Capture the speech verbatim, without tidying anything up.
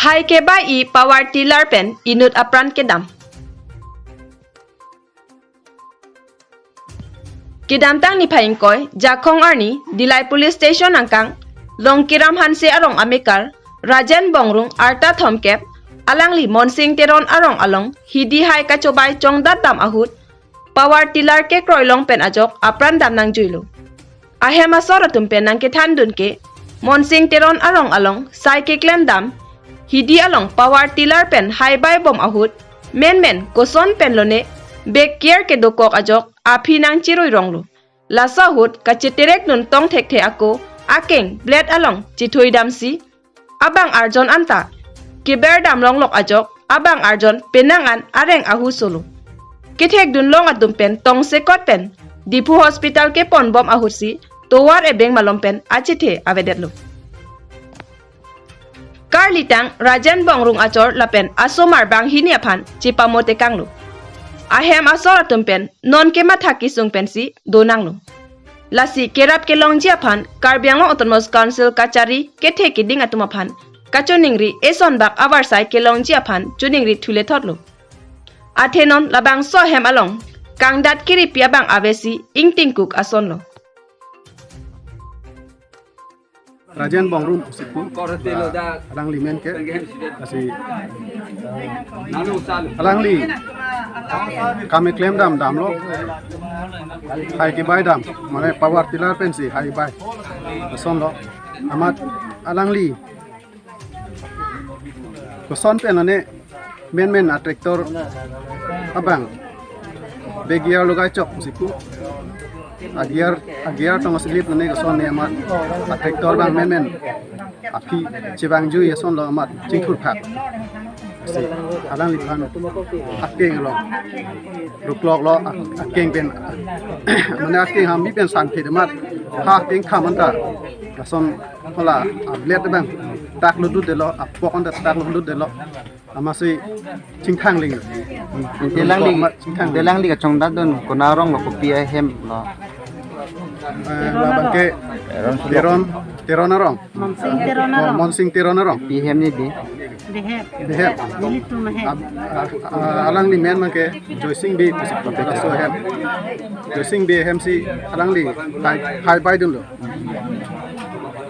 Hai kebai-i power tiller pen inut apran kedam. Kedamtang niphai ingkoi Jakhong arni Dillai Police Station angkang Longkiram Hanse arong amekar Rajen Bongrung arta thomkep alangli Monsing Teron arong along hidi hai kachobai chongdat dam ahut power tiller kekroi long pen ajok apran dam nangjuilo. Ahem asor atum pen nangkethan dun ke Monsing Teron arong along sai keklem dam hidi along power tiller pen hai bai bom ahut menmen koson pen lone backyard kedokok ajok aphi nangchirui ronglo. Laso ahut kacheterek dun tong thekthe ako akeng blade along chithui damsi abang arjon anta keber dam longlok ajok abang arjon penang an areng ahu solo. Kethek dun long atum pen tongsekot pen Diphu Hospital kepon bom ahutsi tovar ebeng malom pen achethe avedetlo. Karlitang Rajen Bongrung achor lapen asomar banghini aphan chipamo tekanglo. Ahem asor atum pen non kematha kesung pensi donanglo. Lasi kerap kelongji aphan Karbi Anglong Autonomous Council kachari kethe keding atum aphan kachoningri eson bak avarsai kelongji aphan choningri thule thotlo. Athe non labangso ahem along kangdat kiripi abang avesi ingtingkuk asonlo. Rajen Bongrung pusi pu, ah, alangli men ke, lasi alangli kam keklem dam damlo, hai kebai dam, mane power tiller pensi hai bai, asonlo, amat alangli koson pen ane menmen a tractor abang backyard logai chok pusi pu. A gear, a gear tong slip nane koson ne amat a tractor abang menmen aphi chevang jui asonlo amat chingthur phak. Si alangliphan akeng lo, ruklok lo, a-, akeng pen, mane akeng hambi pen sangkhe amat ha akeng kham anta lason hala a blade abang taklo dut detlo, apok anta taklo dut detlo. Amatsi chingthang ling. Ante alangli, chingthang ling. Ante alangli kachongdat dun konat arong lo, kopi ahem lo? Eh, labang ke Teron, Teron arong. Monsing Teron arong. Monsing Teron arong. Pi ahem ni di? Behep. Behep. Nelitum ahem. Ab-, a-, a-, alangli men abang ke Joysing Bey pusi pu, laso ahem. Joysing Bey ahem si alangli hai, hai bai dunlo.